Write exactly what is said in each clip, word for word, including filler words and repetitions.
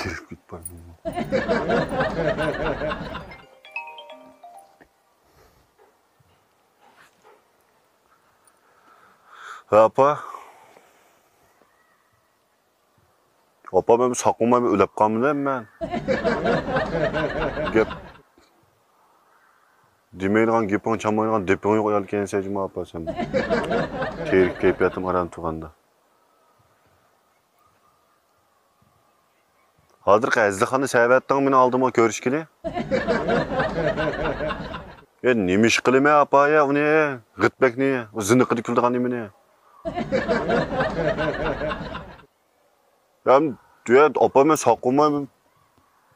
تىرىلىپ كېتىپ بارىمەن. ھە، ئاپا. ئاپا، مەن ساقلىماي ئۆلۈپ قالمىدىم مەن. گەپ دېمەيدىغان گېپىڭ، چالمايدىغان دېپىڭ يوق ئايال ئىكەنسەن جۇمۇ ئاپا سەن. تېرىك كەيپىياتىم ئاران تۇرغاندا. ھازىرقى ھەززىخاننى سەۋەتتىڭ مېنىڭ ئالدىمغا كۆرۈشكىلى. يا نېمە ئىش قىلىمەن ئاپا يا ئۇنى، غىتبەكنى، ئۇ زىنىقىدا كۈلىدىغان نېمىنى. يا، يا ئاپا مەن ساقلىماي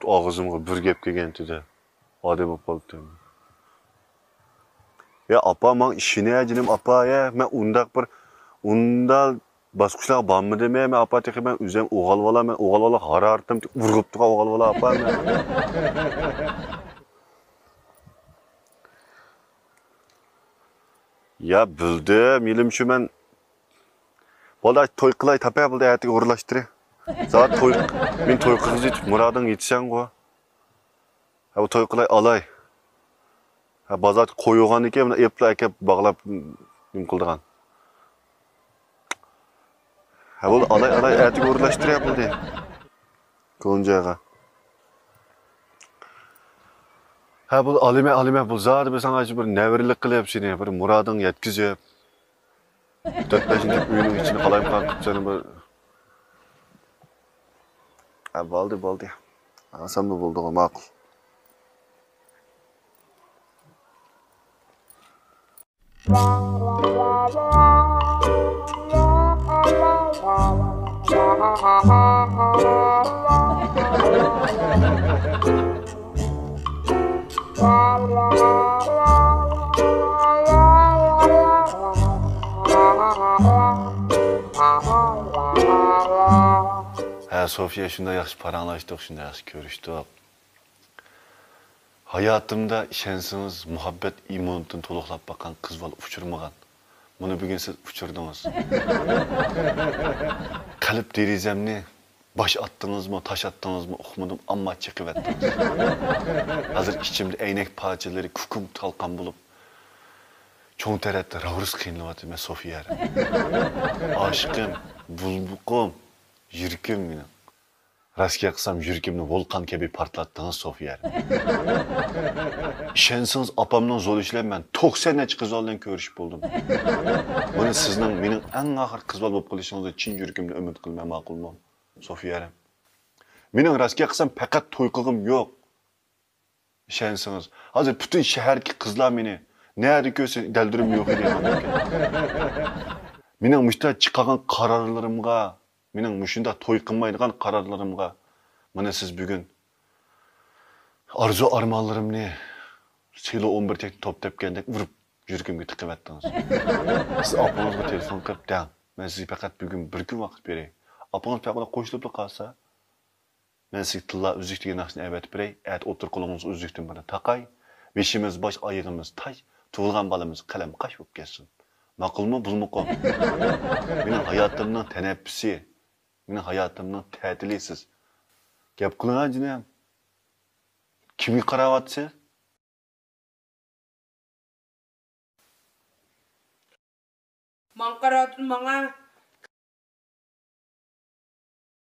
ئاغزىمغا بىر گەپ كەلگەنتىدە. ئادەم بولۇپ قالدىم. يا ئاپا، ماڭا ئىشىنە جېنىم ئاپا، يا، مەن ئۇنداق بىر، ئۇنداق باسقۇچلارغا بارمىدىم، يا، مەن ئاپا، تېخى مەن ئۆزۈم ئوغۇل بالا، مەن ئوغۇل بالا ھارارىتىم ئۇرغۇپ تۇرغان ئوغۇل بالا ئاپا، مەن. يا، بىلدىم، يېلىم شۇ مەن. بولدى، توي قىلاي، تاپە، بولدى، ئەتىگە ئورۇنلاشتۇرى. زات توي، مېنى توي قىلغۇزۇپ مۇرادىڭغا يېتىسەنغۇ. ھە، بۇ توي قىلاي، ئالاي. ھە، بازاردا قوي بولغاندىكىن، بۇنى ئېپلا ئەكەپ باغلاپ نېمە قىلىدىغان. ھە، بولدى، ئالاي، ئالاي، ئەتىگە ئورۇنلاشتۇرۇپ بولدى. كۆڭۈل جايغا. ھە، بولدى، ئالىمەن، ئالىمەن، بۇ زادى بىر ساڭا بىر نەۋرىلىك قىلىپ، سېنى بىر مۇرادىڭغا يەتكۈزۈپ. تۆت-بەشىنچى ئۆينىڭ ئىچىنى قالايمىقان قىلىپ سېنى بىر. ھە، بولدى، بولدى. ئاسانمۇ بولدىغۇ، ماقۇل. ھە، سوفىيە، شۇنداق ياخشى پاراڭلاشتۇق، شۇنداق ياخشى كۆرۈشتۇق. ھاياتىمدا، ئىشەنسىڭىز، مۇھەببەت ئىممۇنىتىنى تولۇقلاپ باققان قىز بالا ئۇچرىمىغان. مۇنى بۈگۈن سىز ئۇچۇردىڭىز. قەلب دېرىزەمنى باش ئاتتىڭىزمۇ، تاش ئاتتىڭىزمۇ ئۇقمىدىم، ئەمما چېقىۋەتتىڭىز. ھازىر ئىچىمدە ئەينەك پارچىلىرى كۇكۇڭ تالقان بولۇپ، چوڭ تەرەتتە راۋرۇس قىينىلىۋاتىمەن، سوفىيە. ئاشىقىم، بۇلبۇقۇم، يۈرىكىم مېنىڭ. راست گەپ قىلسام، يۈرىكىمنى ۋولقان كەبى پارتلاتتىڭىز، سوفىيە. ئىشەنسىڭىز، ئاپامنىڭ زور ئىشى بىلەن مەن توقسەن نەچچە قىز بالا بىلەن كۆرۈشۈپ بولدۇم. مانا سىزنىڭ مېنىڭ ئەڭ ئاخىرقى قىز بالا بولۇپ قېلىشىڭىزنى چىن يۈرىكىمدىن ئۈمىد قىلىمەن، ماقۇلمۇ، سوفىيە؟ مېنىڭ راست گەپ قىلسام، پەقەت توي قىلغۇم يوق. ئىشەنسىڭىز، ھازىر پۈتۈن شەھەردىكى قىزلار مېنى نەدە كۆرسە دەلدۈرۈم يوق ئىدى. مېنىڭ مۇشۇنداق چىقارغان قارارلىرىمغا، مېنىڭ مۇشۇنداق توي قىلمايدىغان قارارلىرىمغا، مانا سىز بۈگۈن ئارزۇ ئارمانلىرىمنى سىلو ئون بىر تەكتە توپ تەپكەندەك ئۇرۇپ يۈرىكىمگە تىقىۋەتتىڭىز. سىز ئاپىڭىزغا تېلېفون قىلىپ دەڭ، مەن سىزگە پەقەت بۈگۈن بىر كۈن ۋاقىت بېرەي. ئاپىڭىز پەقەت قوشۇلۇپلا قالسا، مەن سىزگە تىللا ئۈزۈك دېگەن ناخشىنى ئەۋەتىپ بېرەي، ئەتە ئوتتۇرا قولىڭىزغا ئۈزۈكتىن بىرنى تاقاي، بېشىمىز باش، ئايىغىمىز تاج، تۇغۇلغان بالىمىز قەلەم قاش بولۇپ كەتسۇن. ماقۇلمۇ، بۇلمۇقۇم؟ مېنىڭ ھاياتىمنىڭ تەنەپپۇسى، مېنىڭ ھاياتىمنىڭ تەتىلى سىز. گەپ قىلىڭ جېنىم. كىمگە قاراۋاتىسىز؟ ماڭا قاراۋاتىدۇ، ماڭا.